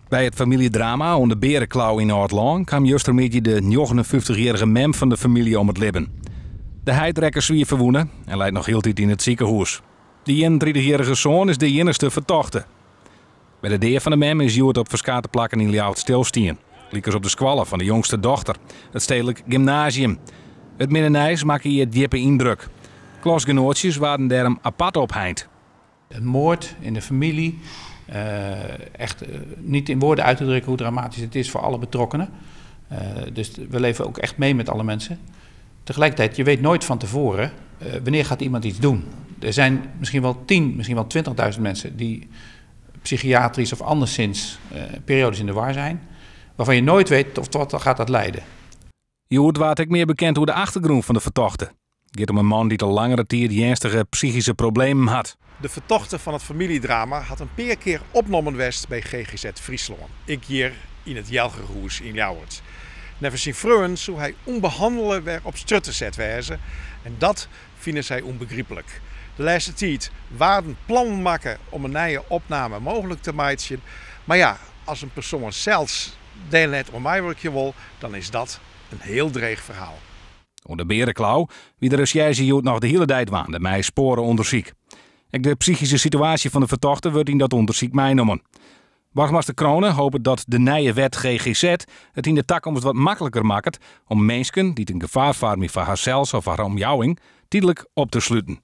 By it famyljedrama oan de Beareklau yn Aldlân kaam justermiddei de 59-jierrige mem fan de famylje om it libben. De heit rekke swier ferwûne en leit noch hieltyd yn it sikehûs. De 31-jierrige soan is de iennichste fertochte. By de dea fan de mem is hjoed op ferskate plakken yn Ljouwert stilstien. Lykas op de skoalle fan de jongste dochter, it Stedelijk Gymnasium. It minne nijs makke hjir djippe yndruk. Klasgenoatsjes waarden dêrom apart opheind. Een moord in de familie. Echt niet in woorden uit te drukken hoe dramatisch het is voor alle betrokkenen. Dus we leven ook echt mee met alle mensen. Tegelijkertijd, je weet nooit van tevoren wanneer gaat iemand iets doen. Er zijn misschien wel 10, misschien wel 20.000 mensen die psychiatrisch of anderszins periodes in de war zijn, waarvan je nooit weet of tot wat gaat dat leiden. Hjoed waard ek mear bekend oer de achtergrûn fan de fertochte. It giet om in man dy't al langere tiid earnstige psychyske problemen hat. De fertochte fan it famyljedrama hat in pear kear opnommen west by GGZ Fryslân, ek hjir yn it Jelgerhûs yn Ljouwert. Neffens syn freonen soe hy ûnbehannele wer op strjitte set wêze en dat fine sy ûnbegryplik. De lêste tiid waarden plannen makke om in nije opname mooglik te meitsjen, mar ja, as in persoan sels dêr net oan meiwurkje wol, dan is dat in hiel dreech ferhaal. Oan de Beareklau wie de resjerzje hjoed noch de hiele dei dwaande mei spoare-ûndersyk. Ek de psychyske situaasje fan de fertochte wurdt yn dat ûndersyk meinommen. Boargemaster Crone hopet dat de nije wet GGZ it yn de takomst wat makliker makket om minsken dy't in gefaar foarmje foar harsels of har omjouwing tydlik op te sluten.